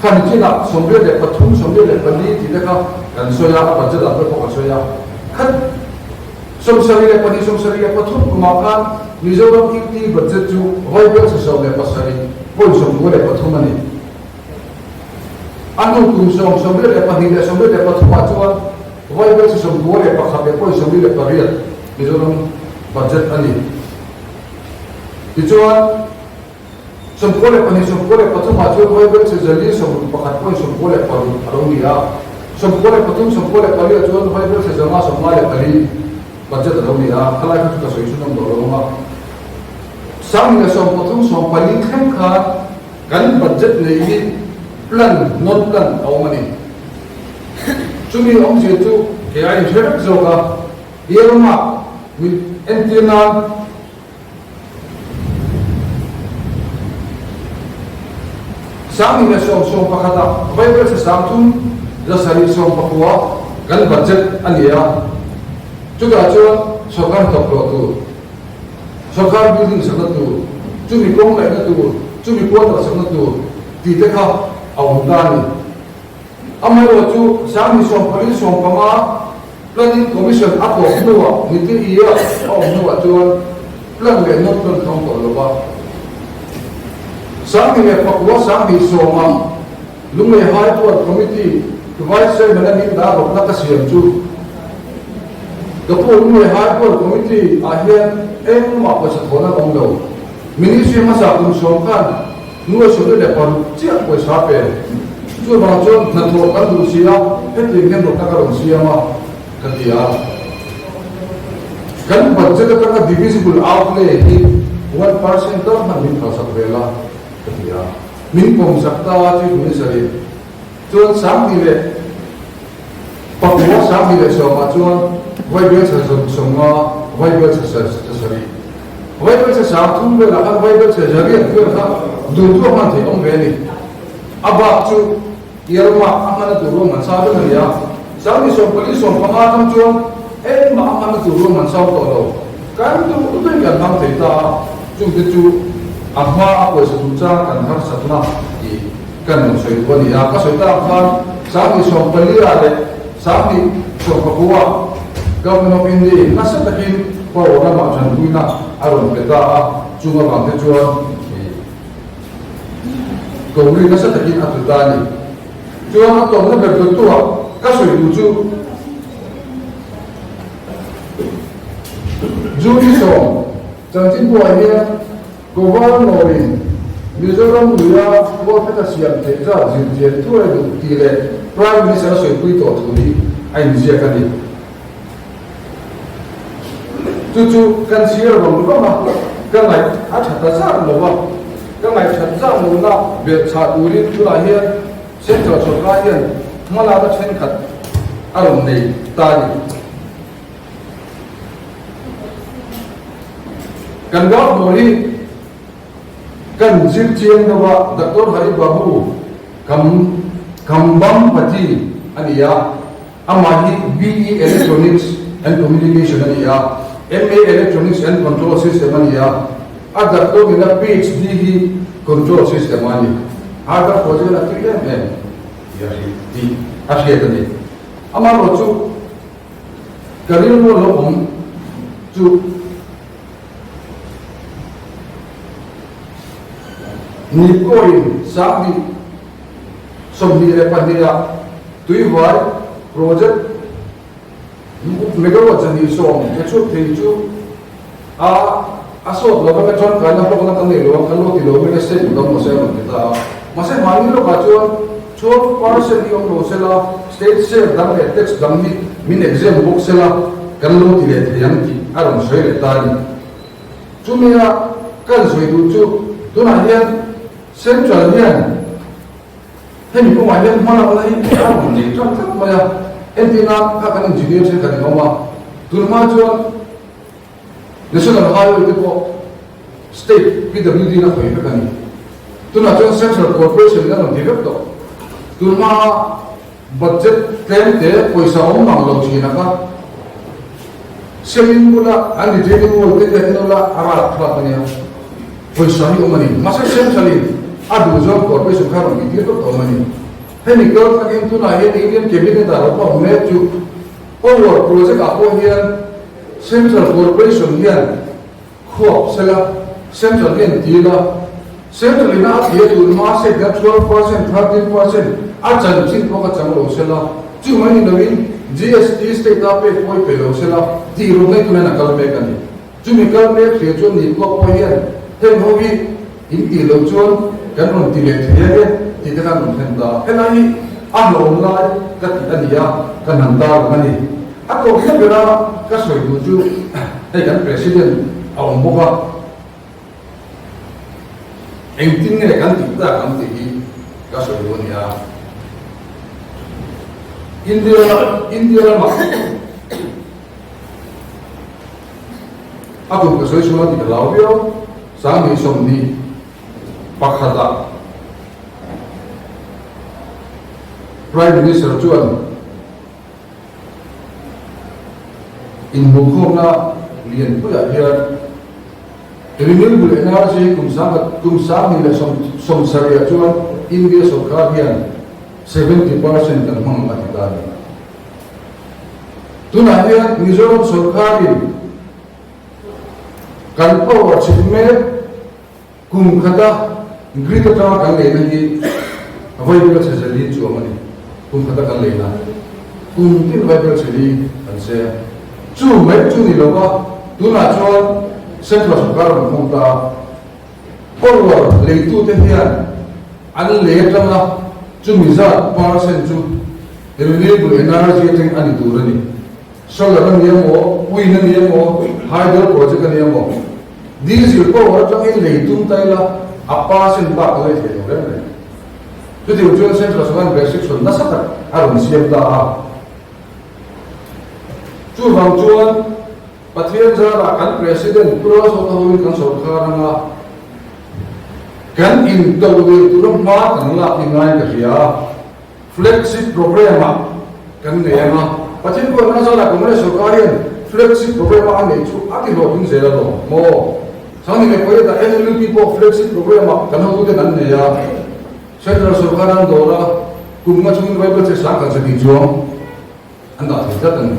Khan chinah 83, 84 tih te kha kan sawi a, a budget ah te pawh ka sawi a. Khat 72, 73 kumah khan Mizoram UT budget chu vaibel chhe 17.93 a ni. A hnu kum sawm, 72 leh 73 ah chuan vaibel chhe 91.78 Mizoram budget a ni. Tichuan. 92, 93 ah chuan Vaibel chhe 461.96 a lo ni a. 93, 94 ah chuan Vaibel chhe 554 budget a lo ni a. Khalai kha chu ka sawi chhunawm tawh lo ang a. 1013, 14 thleng khan kan budget nei hi plan, non plan a awm a ni. Chumi awmzia chu kei a inhre vek zawk a, earmark min entir nan, 1011 ah Vaibel chhe 3719 kan budget a ni a, chutah chuan sorkar hnathawk hlawh tur, sorkar building sakna tur, chumi kawng laihna tur, chumi quarter sakna tur tih te kha a awm ta a ni. Amaherawhchu 1045 Planning Commission a tawp hnuah Niti Ia a awm hnuah chuan plan leh not plan thawng tawh lo va. 2009 2010 ah Lunglei High Court Committee Vice Chairman a min dah rawtna ka siam chu ka pu Lunglei High Court Committee ah hian engmah pawisa thawhna an awm lo. Ministry hmasa kum sawm khan 26 chiah pawisa pe. Chuvang chuan hnathawh kan duh si a, hetiang hian rawtna ka rawn siam a, ka ti a. Kan budget atanga divisible outlay hi 1% tal hman min phalsak ve la, ka ti a. Min pawmsak ta a Chief Minister in. Chuan 2009, 2010 ah chuan Vaibel chhe 50, Vaibel chhe 7. Vaibel chhe 30 velah khan Vaibel chhe 800 vel kha duhtu a hman theih awm ve a ni. A bak chu earmark a hmana tur ruahman sa vek a ni a. 2014, 15 atang chuan engmah a hmana tur ruahman sa tawh lo. Kan duh duhin kan hmang thei ta a, chungte chu a hma a pawisa duh chang kan harsatna tih kan rawn sawi duh a ni a. Ka sawi tak khan 2014 ah leh 2019 ah Government of India in nasa takin power lamah tanpuina a rawn pe ta a, chung avang te chuan Kohri nasa takin a tlu ta a ni. Chuan a tawpna ber dawttuah ka sawi duh chu June 10 chanchinbuah hian Governor-in Mizoram luia World siam theih zat zirchian thuai duh tih leh Prime Minister a sawipui tawh thu hi a inziak a ni. Chu chu kan chhiar vang vang a, ka ngaih a tha ta zat lo a, ka ngaih that zat lohna belhchhah turin tunah hian Central sawrkar hian hmalakna thenkhat a rawn nei ta a ni. Kan Governor hi kan zir chiang deuh a, Doctor Hari Babu Kam Kambhampati a ni a, amah hi BE Electronics and Communication a ni a, MA Electronics and Control System a ni a, a doctor nena PhD hi Control System a ni. Harvard Project a tui em em tih a hriat a ni. Amaherawhchu Ka rilru a lo awm chu Nipkoin 2022 ah tuivai project megawatt 110 pe chhuak thei chu a. A sawt lo vek a, tangkaina hlawkna kan nei lo a, kan lo ti lo mek a, state dang mawse a rawn ti ta a. Mahse mahni lawkah chuan 12% hi awm lo sela, state share dang leh tax dang hi min exempt bawk sela, kan lo ti leh thei ang tih a rawn sawi leh ta a ni. Chumia kan sawi duh chu tunah hian Central hian hemi kawngah hian hmalakna hi a rawn nei tlang tlat mai a, entirna kha kan engineer thenkhat in awm a, tunhma chuan National Highway te pawh State PWD in a khawih vek a ni. Tunah chuan Central Corporation in a rawn ti vek tawh. Tunhma budget tlem te pawisa awm mang lo thin a kha Selling bula an retaining wall te hian enawla a rat thlak a nia. Pawisa hi awm a ni. Mahse Central in a duh zawng Corporation kha a rawn tih tir vek tawh awm a ni. Hemi kal thlangin tunah hian Indian Cabinet ah rawh pawh awm mek chu Power project ah pawh hian Central Corporation hian khuap sela, Central hian dil a, Central ina a thei a tun hma state hian 12%, 13% a chanchin pawh ka chang lo sela, chu mai ni loin GST state a pek pawh i pe lo sela tih rawh mai tun hian a kal mek a ni. Chumi kal mek hria chuan ni kuak pawh hian heng ho hi in tih loh chuan kan rawn ti leh thei ang e tih te khan rawn thlen ta. Helai hi a hlawm lai ka tih a ni a, ka hnan ta reng a ni. A tawp hle ber a ka sawi duh chu hei kan President a awm bawk a, engtin nge kan tih tak ang tih hi ka sawi duh a ni a. India India ramah A kum ka sawi chhunga ti ka hlau viau, 2021 ah Prime Minister chuan inhmuhkhawmna lianpuiah hian Renewable Energy kum sangkhat kum 2070 ah chuan India sorkar hian 70% kan hmang a ti ta a ni. Tunah hian Mizoram sorkarin kan power chhit mek kum khata grid atanga kan leina hi vaibel chhe zeli chuang a ni. Kum khata kan leina kum tin vaibel chheli kan se a. Chu mai chu ni lova tunah chuan Central sorkar rawn khawm ta a. Power leitute hian an lei atanga chumi zat percent chu renewable energy atang a ni tur a ni. Solar a ni emaw, wind a ni emaw, hydro project a ni emaw, diesel power atangin lei tum ta ila a percent bak a lei thei lo reng reng. Chutiang chuan Central chuan restriction nasa tak a rawn siam ta a. Chuvang chuan Pathian zarah kan President Pu Lalsawta hoin kan sorkar anga kan intodelh tura hma kan lak hi ngai ka hria a, flagship programme ah kan nei anga Pathian pawh zarah Congress sorkar hian flagship programme a a neih chu a ti hlawhtling zel alawm maw? Sangni leh Pawia NLUP pawh flagship programme ah kan hotuten an nei a, Central sorkar an dawr a, kum nga chungin Bible che sang kan che tih chuang. An dah thei tlat a ni.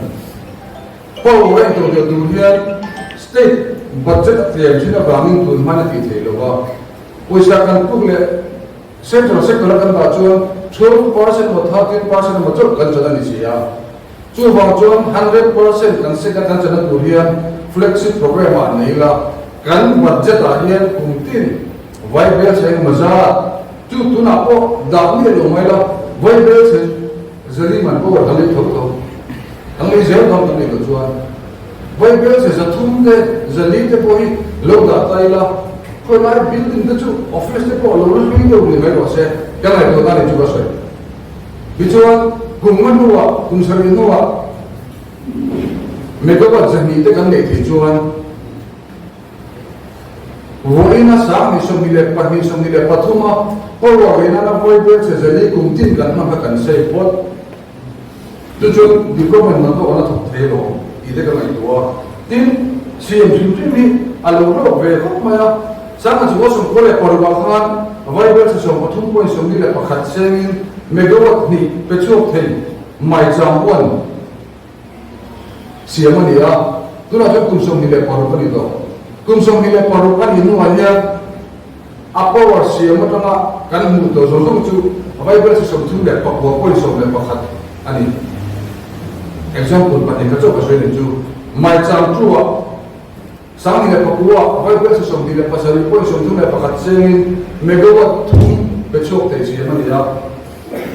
Power a intodelh tur hian state budget a tlem thin avangin tun hman a tih theih lo va, pawisa kan puk leh central sector a kan dah chuan 12% emaw 13% emaw chauh kan chan a ni si a. Chuvang chuan 100% kan state a kan chan na tur hian flagship programme ah nei ila, kan budget ah hian kum tin vai bel chhe engemaw zat chu tunah pawh dah miah lo mai la, vai bel chhe Zali man power kan lei tho tho. Kan lei zel dawn kan neih loh chuan Vaibel che 300 te zali te pawh hi lo dah ta ila, khawi lai building te chu office te pawh lo la hlui deuh ni mai rawh se, ka ngaihtuah na ni chu ka sawi. Tichuan kum nga hnuah, kum sarih hnuah megawatt 200 te kan neih theih chuan, Vawiina 2022, 23 a power in a vawi ber che zeli kum tin kan hmang kha kan safe phawt. Chu chuan development man pawh kan la thawk thei alawm tih te ka ngaihtuah a. Tin, siam hrim hrim hi a lo hlawk ve khawp mai a. 1996 ah khan vawi ber che 13.41 sengin megawatt hnih pe chhuak thei mai chang puan siam a ni a, tunah chuan kum 26 a ni tawh. Kum 26 a nih hnuah hian a power siam atanga kan hmuh tawh zawng zawng chu Bible chi 39.11 a ni. Example pahnih kha chauh ka sawi nih chu. Maicham thu-ah. 2009 ah vaibelchhe 27.31 chengin megawatt thum pe chhuak thei siam a ni a.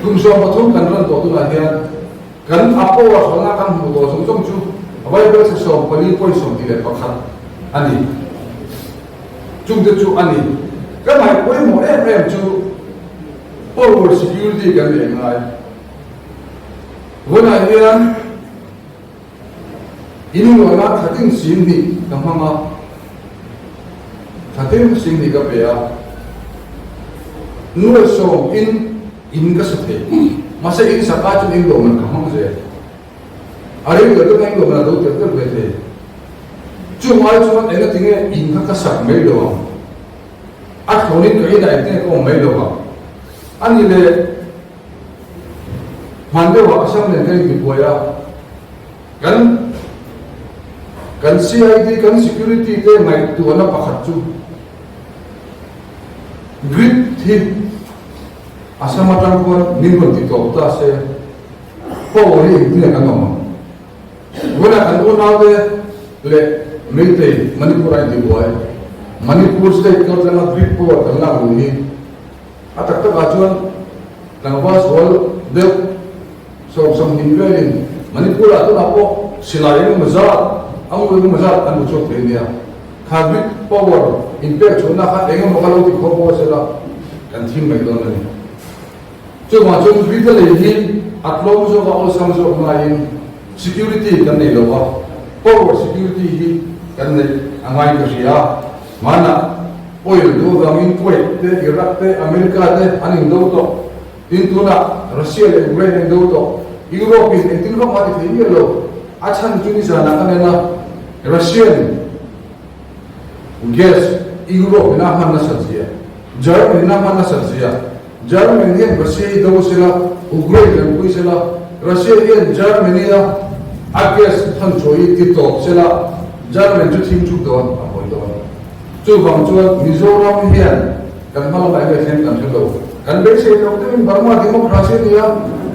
Kum 13 kan run tawh tunah hian kan a power hralhna kan hmuh tawh zawng zawng chu vaibelchhe 14.21 a ni. Chungte chu a ni. Ka ngaih pawimawh em em chu power security kan neih ngai. Vawiinah hian. In luahna thatin 20,000 ka hmang a, thatin 20,000 ka pe a, nuai sawm in in ka sa thei. Mahse in sak ah chuan in luah man ka hmang zel. A rei lo deuh a in luah man a do tel tel ve thei. Chung ai chuan enga tinge in kha ka sak mai lo ang? A thlawnin ka inah engtinge ka awm mai lo ang? A ni le. Hman deuhah Assam nen kan intibuai a, kan kan CID, kan security te ngaihtuahna pakhat chu grid hi Assam atang khuan min rawn ti tawp ta se, power hi engtin nge kan awm ang? Vawiinah kan unaute leh Meitei Manipur a intibuai, Manipur state kaltlanga grid power kan lak luh hi A tak takah chuan tlangval sual deuh 20 velin Manipur-ah tunah pawh silai engemaw zat, angu engemaw zat an hmu chhuak thei nia. Kha grid power inpek chhuahna kha engemaw kha lo ti khawp pawh sela kan thim mai dawn a ni. Chuvang chuan grid a lei hi a tlawm zawk a, awlsam zawk ngaiin security kan nei lo a, power security hi kan neih a ngai ka hria. Hmanah. Oil duh avangin Kuwait te, Iraq te, America te an indo tawh. Tin, tunah Russia leh Ukraine an indo tawh. Europe in engtin vak mah ti thei miah lo. A chhan chu nizanah kan en a, Russian gas Europe in a hman nasat zia, Germany in a hman nasat zia, Germany hian Russia hi do sela, Ukraine an pui sela, Russia hian Germany a a gas than chhuah hi ti tawp sela, Germany chu thim thup dawn a pawi dawn. Chuvang chuan Mizoram hian kan hma lamah enge thleng kan hre lo. Kan beisei lo deuhin Burma democracy a ni a,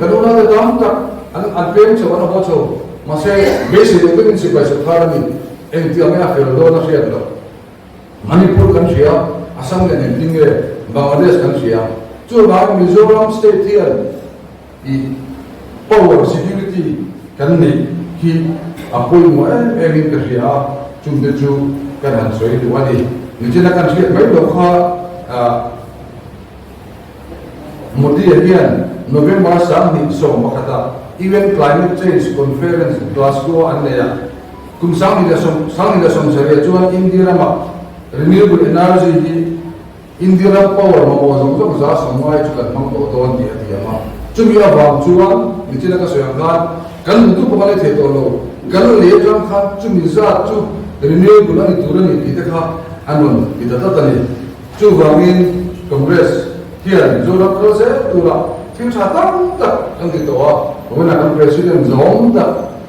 kan unaute tam tak an an peng chho, an haw chho. Mahse, beisei lo deuhin sipai sawrkar a ni. Engtiang nge a fel dawn a hriat loh. Manipur kan hria, Assam nen engtin nge Bangladesh kan hria. Chuvangin Mizoram state hian I power security kan neih hi a pawimawh em em in ka hria a, chungte chu kan han sawi duh a ni. Nichina kan hriat mai loh kha Modi-a hian November 2011 ah UN Climate Change Conference Glasgow a an nei a, kum 2027 chuan India ramah renewable energy hi India ram power mamawh zawng zawng 150 chu kan hmang tawh dawn tih a tiam a. Chumi avang chuan nichina ka sawi ang khan kan duhtu pawh kan lei thei tawh lo. Kan lei atang khan chumi zat chu renewable a ni tur a ni tih te kha an rawn ti ta tlat a ni. Chuvangin Congress hian Mizoram kal zel tura thil tha tam tak kan ti tawh a, vawiinah kan President zawng tak,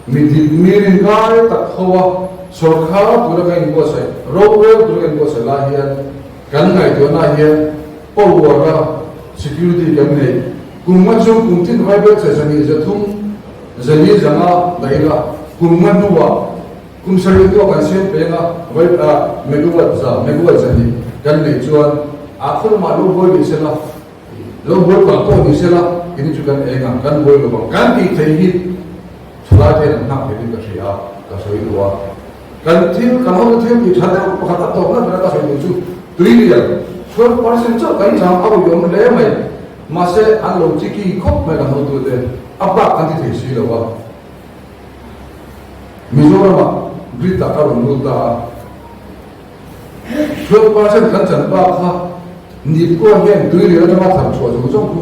Mi dik mi rinkai tak ho a sawrkhar tura ka inbuatsaih, rorel tura ka inbuatsaih lai hian kan ngaihtuahna hian power a security kan nei. Kum nga chu kum tin vai ber che 200 300 zanga dah ila, kum nga hnuah kum 7 hnuah kan siam peng a vai megawatt za megawatt 200 kan neih chuan a khaw lamah lo buai ni sela, Lo buai pah pawh ni sela, kini chu kan eng ang, kan buai lo ang, kan tih theih hi thalai te an nghak theih in ka hria a, ka sawi duh a. Kan thil, kan hotu thil tih tha deuh pakhat a tawpna bera ka sawi duh chu tui lian, 12% chauh kan chang a uiawm hle mai, mahse an lo chiki khawp mai kan hotu te, a bak kan ti thei si lo a. Mizoramah grid ah ka rawn lut ta a. 12% kan chan bak kha Nipkoa hian tui leh atanga thar chhuah zawng zawng khu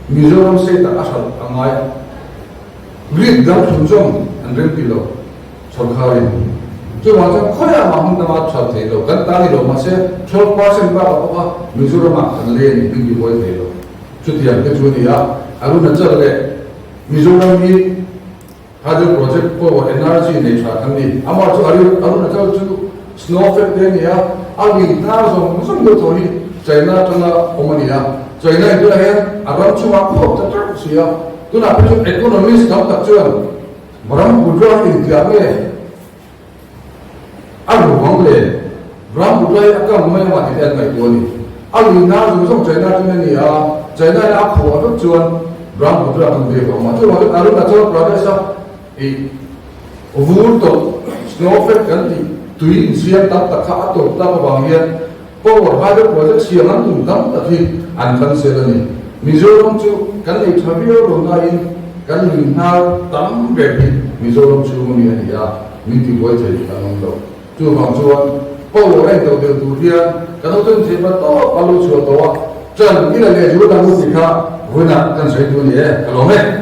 Mizoram state ah a hralh a ngai. Grid dang thlun zawng an rem ti lo sawrkharin. Chuvang chuan khawiah mah hmun danga hralh thei lo kan ta ni lo mahse 12% bakah pawh kha Mizoram ah kan lei a ni min ti buai thei lo. Chutiang te chu a ni a, Arunachal leh Mizoram hi Hydro project power energy nei tha kan ni. Amah chu Arunachal chu snow fed te a ni a, a lui hnar zawng zawng deuh thaw hi China atanga awm a ni a. China in tunah hian a ram chungah khuap ta teuh si a. Tunah phei chuan economist tam tak chuan Brahmaputra intiah nge? A ruang leh Brahmaputra hi a kang mai anga tih te an ngaihtuah a ni. A lui hnar zawng zawng China tun a ni a, China in a khuah vek chuan Brahmaputra a kang ve vang a. Chuvang chuan Arunachal Pradesh a ih vur tawp snow fed kan tih tui insiam tam tak kha a tawp tak avang hian power hydro project siam an tum tam tak hi an cancel a ni. Mizoram chu kan nei tha viau lo nain kan lui hnar tam ber hi Mizoram chhung ami a ni a, min tibuai thei an awm lo. Chuvang chuan power a intoh deuh tur hian kan awtun theih hma tawp a lo chhuah tawh a, ṭan i la leh zual ang u tih kha vawiinah kan sawi duh a ni e, ka lawm e.